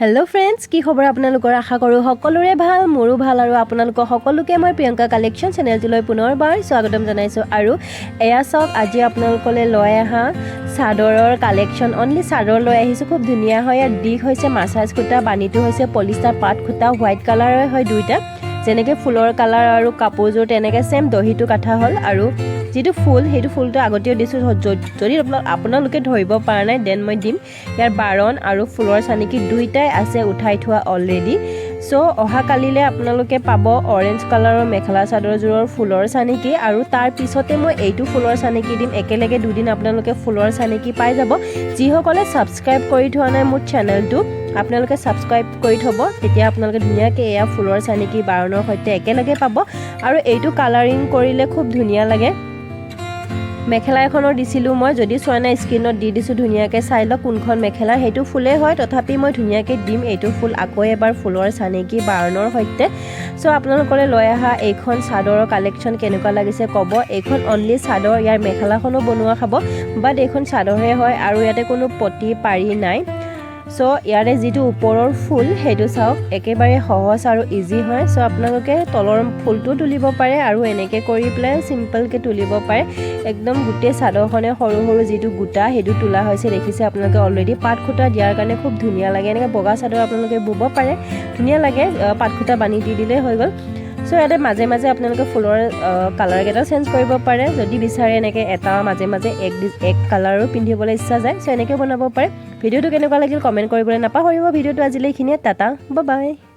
Hello' friends, কি খবৰ আপোনালোকৰ? আশা কৰোঁ সকলোৰে ভাল, মোৰো ভাল। আৰু আপোনালোকক সকলোকে মই প্ৰিয়ংকা কালেকশ্যন চেনেলটোলৈ পুনৰবাৰ স্বাগতম জনাইছোঁ। আৰু এয়া চাওক, আজি আপোনালোকলৈ লৈ অহা চাদৰৰ কালেকশ্যন। অনলি চাদৰ লৈ আহিছোঁ, খুব ধুনীয়া হয়। ইয়াৰ দীঘ হৈছে মাছাজ সূতা, বাণীটো হৈছে পলিষ্টাৰ পাট সূতা, হোৱাইট কালাৰৰ হয় দুয়োটা। যেনেকৈ ফুলৰ কালাৰ আৰু কাপোৰযোৰ তেনেকৈ ছেম দহিটো কাটা হ'ল। আৰু যিটো ফুল, সেইটো ফুলটো আগতেও দিছোঁ। যদি আপোনালোকে ধৰিব পৰা নাই, then মই দিম। ইয়াৰ বাৰণ আৰু ফুলৰ চানেকি দুইটাই আছে উঠাই থোৱা অলৰেডি। চ' অহাকালিলৈ আপোনালোকে পাব অৰেঞ্জ কালাৰৰ মেখেলা চাদৰযোৰৰ ফুলৰ চানেকি আৰু তাৰ পিছতে মই এইটো ফুলৰ চানেকি দিম। একেলগে দুদিন আপোনালোকে ফুলৰ চানেকি পাই যাব। যিসকলে ছাবস্ক্ৰাইব কৰি থোৱা নাই মোৰ চেনেলটো, আপোনালোকে ছাবস্ক্ৰাইব কৰি থ'ব। তেতিয়া আপোনালোকে ধুনীয়াকৈ এয়া ফুলৰ চানেকি বাৰণৰ সৈতে একেলগে পাব। আৰু এইটো কালাৰিং কৰিলে খুব ধুনীয়া লাগে। মেখেলা এখনৰ দিছিলোঁ মই, যদি চোৱা নাই, স্ক্ৰীণত দি দিছোঁ, ধুনীয়াকৈ চাই লওক কোনখন মেখেলা। সেইটো ফুলেই হয়, তথাপি মই ধুনীয়াকৈ দিম এইটো ফুল আকৌ এবাৰ ফুলৰ চানেকি বাৰণৰ সৈতে। চ' আপোনালোকলৈ লৈ অহা এইখন চাদৰৰ কালেকশ্যন কেনেকুৱা লাগিছে ক'ব। এইখন অনলি চাদৰ, ইয়াৰ মেখেলাখনো বনোৱা খাব, বাট এইখন চাদৰহে হয় আৰু ইয়াতে কোনো পতি পাৰি নাই। চ' ইয়াৰে যিটো ওপৰৰ ফুল, সেইটো চাওক, একেবাৰে সহজ আৰু ইজি হয়। চ' আপোনালোকে তলৰ ফুলটোও তুলিব পাৰে আৰু এনেকৈ কৰি পেলাই চিম্পলকৈ তুলিব পাৰে। একদম গোটেই চাদৰখনে সৰু সৰু যিটো গোটা, সেইটো তোলা হৈছে, দেখিছে আপোনালোকে অলৰেডি। পাট সূতা দিয়াৰ কাৰণে খুব ধুনীয়া লাগে। এনেকৈ বগা চাদৰ আপোনালোকে বব পাৰে, ধুনীয়া লাগে। পাট সূতা বান্ধি দি দিলেই হৈ গ'ল। চ' ইয়াতে মাজে মাজে আপোনালোকে ফুলৰ কালাৰকেইটাও চেঞ্জ কৰিব পাৰে যদি বিচাৰে। এনেকৈ এটা মাজে মাজে এক কালাৰো পিন্ধিবলৈ ইচ্ছা যায়, চ' এনেকৈ বনাব পাৰে। ভিডিঅ'টো কেনেকুৱা লাগিল কমেণ্ট কৰিবলৈ নাপাহৰিব। ভিডিঅ'টো আজিলৈ এইখিনিয়ে। টাটা, বাই।